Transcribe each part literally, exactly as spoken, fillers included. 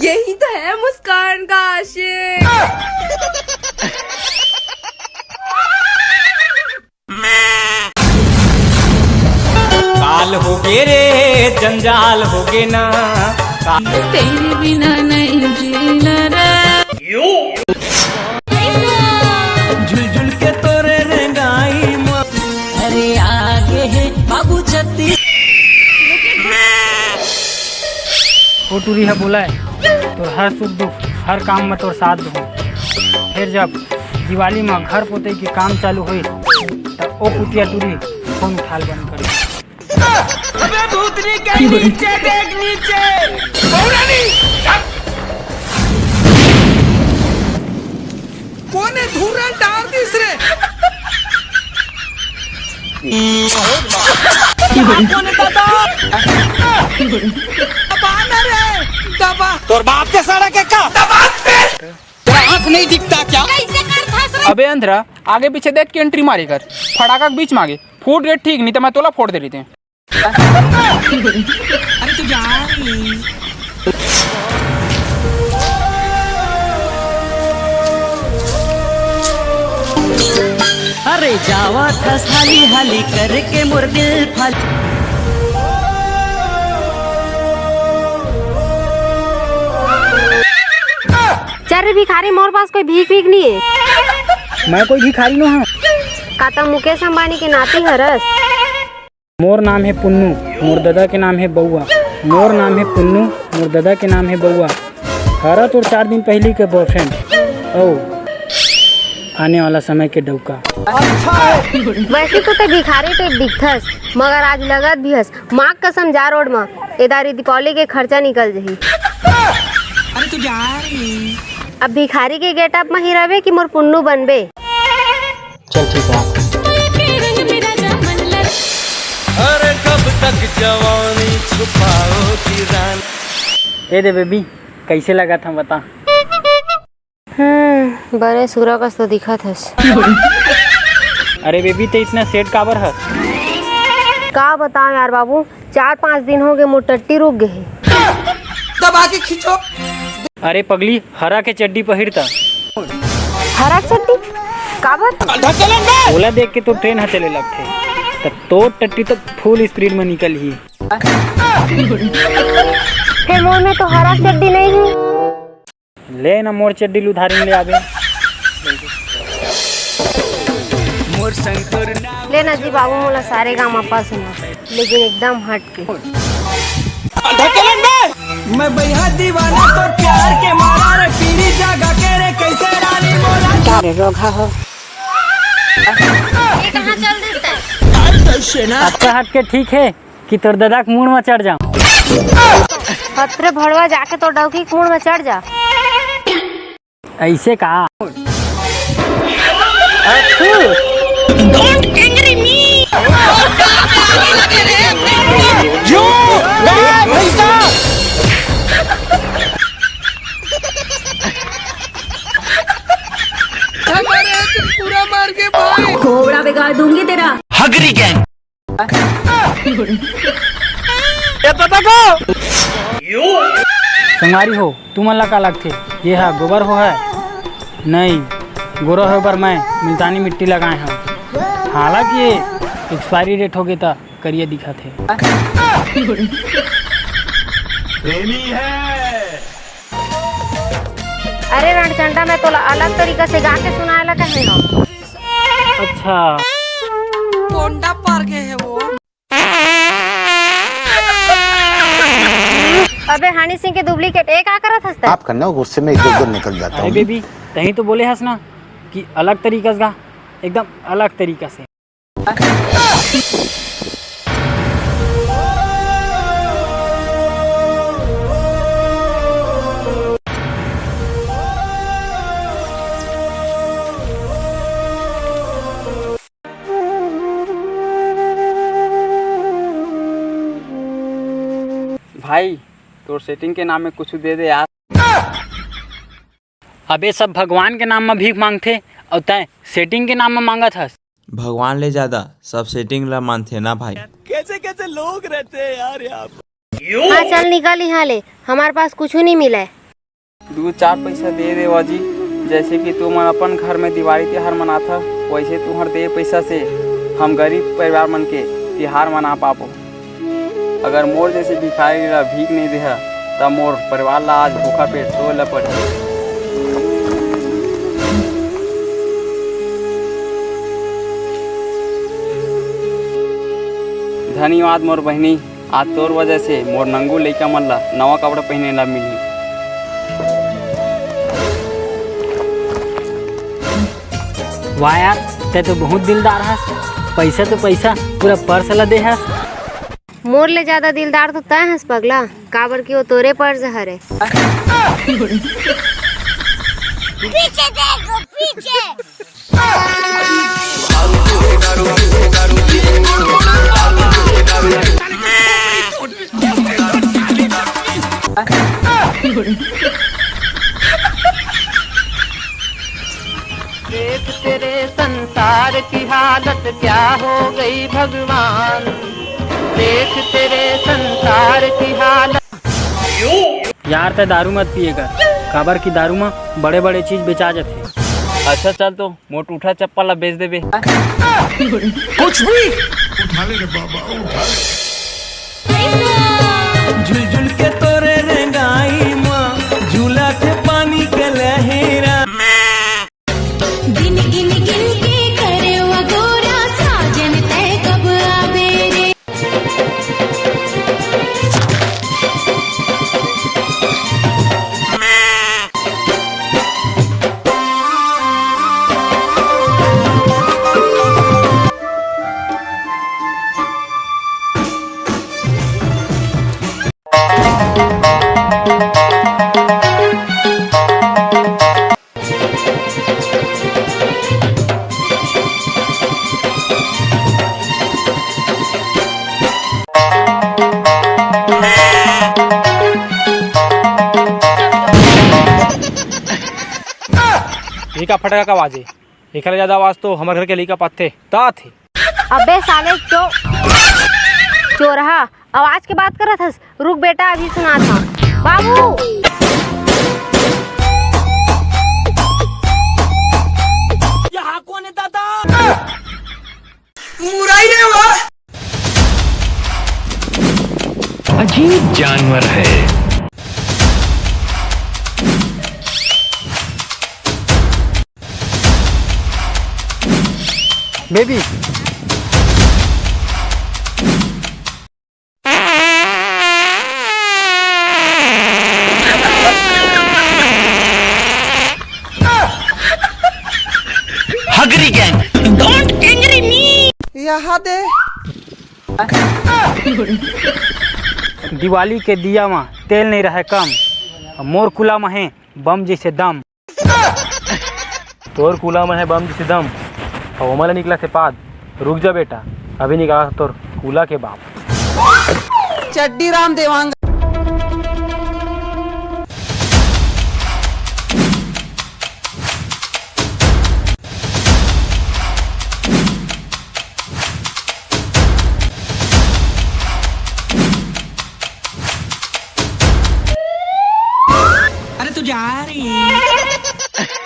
यही तो है मुस्कान का आशिक। काल होगे रे, जंजाल होगे ना। तेरे बिना नहीं जीना रे। झुलझुल के तोरे रेंगाई म। अरे आगे है बाबू छत्तीस। ओ टूरी ह बोला है, तोर हर सुख दुख, हर काम म तोर साथ दूँ। फिर जब दिवाली म घर पोतई के काम चालू होइस, त ओ कुतिया टूरी फोन उठाल बंद कर दिस। अबे भूतनी के नीचे देख, नीचे। कोने धूरन डाल दिस रे? कोने दादा? दबा ना रे, दबा। तोर बाप के सड़क है का? दबा। तेरा आँख नहीं दिखता क्या? कैसे कर फंस रहे? अबे अंधरा, आगे पीछे देख के एंट्री मारे कर। फटाका के बीच मांगे फूट गए ठीक, नहीं तो मैं तोला फोड़ दे रही थे। अरे तू जा रे। अरे जावा थस हाली हाली करके मोर दिल फाली। चल रे भिखारी, मोर पास कोई भीख भीख नहीं है। मैं कोई भिखारी नो हूँ। का त मुकेश अंबानी के नाती हरस? मोर नाम है पुन्नू, मोर ददा के नाम है बउआ। मोर नाम है पुन्नू, मोर ददा के नाम है बउआ। हरा तोर चार दिन पहली के बॉयफ्रेंड। ओ, आने वाला समय के डौका। वैसे तो ते भिखारी टाइप दिखथस, मगर आज लगत भी हस। माँ कसम जा रोड म, एदारी दीपावली के खर्चा निकल जही। अरे तू जा रे। अब भिखारी के गेटअप म ही रहबे कि मोर पुन्नू बनबे? चल ठीक है। अरे कब तक जवानी छुपाओगी रानी। ए दे बेबी, कैसे लगा था बता? हम्म, बड़े सुरा कस तो दिखत हस। अरे बेबी, ते इतना सेठ काबर हस? का बताओ यार बाबू, चार पाँच दिन हो गए मोर टट्टी रुक गए हे। दबा के खींचो। अरे पगली, हरा के चड्डी पहिरता। हरा चड्डी? काबर? ओला देख के तो ट्रेन ह चले लगथे, त तोर टट्टी तो फुल स्पीड में निकल ही। हे मोर में तो हरा चड्डी नहीं है। ले ना मोर चड्डी ल उधारी में ले आबे। ले ना जी बाबू, मोला सारे गाँव में पास ना, लेकिन एकदम हट के। मैं बेहद दीवाना तो प्यार के मारा रे, पीरी जगा के रे, कैसे रानी बोला। का रे रोगहा हो? ये कहाँ चल देता है? अच्छा हट के ठीक है। कि तोर ददा के मुड़ म चढ़ जाऊं। अतरे भड़वा जाके तोर डौकी के मुड़ म चढ़ जा। ऐसे का? Don't angry me। पूरा मार के भाई। कोबरा बिगाड़ दूंगी तेरा। हगरी गैंग। संगवारी हो, तुमन ला का लगथे, ये हा गोबर हो है? नहीं, गोरा होय बर मैं मुल्तानी मिट्टी लगाए हंव। हालांकि ये एक्सपायरी डेट होगे त करिया दिखत हे। प्रेमी है। अरे रणचंडा, मैं तोला अलग तरीका से गा के सुनाए ला कहे हंव। अच्छा। कोंडा पर गए है वो। अबे हनी सिंह के डुप्लीकेट, ए का करत हस तैं? आप करना गुस्से में इधर उधर निकल जाता हूँ। अरे बेबी, तहीं तो बोले हस ना कि अलग तरीका से गा, एकदम अलग तरीका से। भाई, तोर सेटिंग के नाम में कुछ दे दे यार। अबे सब भगवान के नाम म भीख मांगथे, अउ तैं सेटिंग के नाम म मांगत हस। भगवान ले जादा सब सेटिंग ला मानथे ना भाई। कैसे कैसे लोग रहते हैं यार यहाँ पर। हाँ, चल निकल यहाँ ले, हमारे पास कुछ नहीं मिला है। दू चार पैसा दे देवा जी, जैसे कि तुमन अपन घर में दिवाली तिहार मनाथा, वैसे तुहर दे पैसा से हम गरीब परिवार मन के तिहार मना पाबो। अगर मोर जैसे भिखारी ला भीख नहीं देहा, त मोर परिवार ला आज भूखा पेट सोए ला पड़ही। धन्यवाद मोर बहिनी, आज तोर वजह से मोर नंगू लइका मन ला नवा कपड़ा पहिने ला मिलही। वाह यार, तै तो बहुत दिलदार हस। पैसा तो पैसा, पूरा पर्स ला दे हस। मोर ले ज्यादा दिलदार तो तै हस पगला, काबर कि वो तोरे पर्स हरे। पीछे देखो, पीछे। देख तेरे संसार की हालत क्या हो गई भगवान, देख तेरे संसार की हालत। यार, तै दारू मत पिए कर, काबर कि दारू म बड़े-बड़े चीज बेचा जाथे। अच्छा चल तो, मोर टूठा चप्पल ला बेच देबे। कुछ भी। उठा ले रे बाबा, उठा ले। झुलझुल के तोरे रेंगाई मा झूला थे पानी के लहेरा। दिन गिन गिन के करे वो गोरा, साजन तै कब आबे रे। ये का फटका का आवाज हे? एखर ज्यादा आवाज तो हमर घर के लइका पाथे, तात हे। अबे साले चो-, चोरहा, आवाज के बात करत हस? रुक बेटा, अभी सुनात हंव। बाबू! यहाँ कौन है दादा? मुराई रे वाह। अजीब जानवर है। Baby. Hungry gang, don't angry me. यहाँ दे। दिवाली के दिया म तेल नहीं रहे कम, मोर कुला म हे बम जैसे दम। तोर कुला म हे बम जैसे दम, अउ ओमा ले निकला से पाद। रुक जा बेटा, अभी निकाला तोर कुला के बाप। चड्डी राम देवांग। अरे तू जा रही है।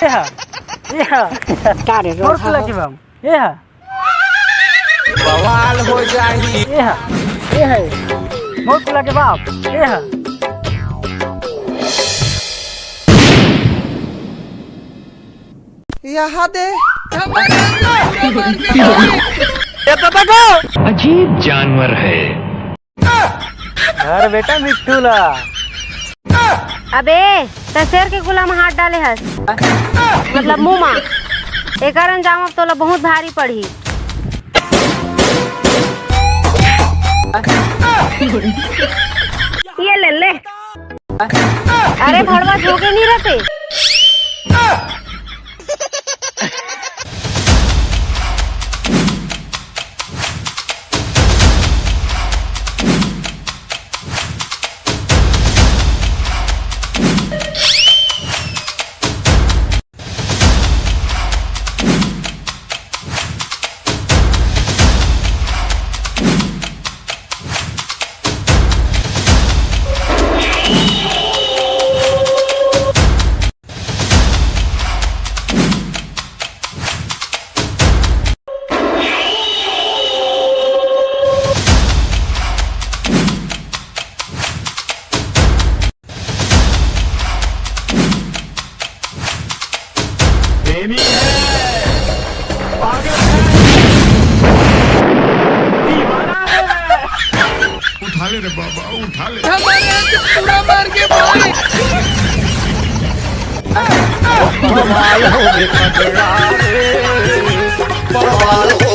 ए हा, ए हा। का रे, मोर रोज कुला के बाप। ए हा। बवाल हो जाही। ए हा, ए हा। मोर कुला के बाप। ए हा। यहाँ दे। ये तो देखो। अजीब जानवर है। अरे बेटा मिट्ठू ला। अबे, त शेर के कुला म हाथ डाले हस, मतलब मुंह म। एकर अंजाम अब तोला बहुत भारी पड़ही। ये ले ले। अरे भड़वा झोंके नहीं रहते। प्रेमी है, पागल है, दीवाना है। उठा ले रे बाबा, उठा ले। हमारे यहाँ से पूरा मार के भाई। बवाल हो गए पगला रे, बवाल हो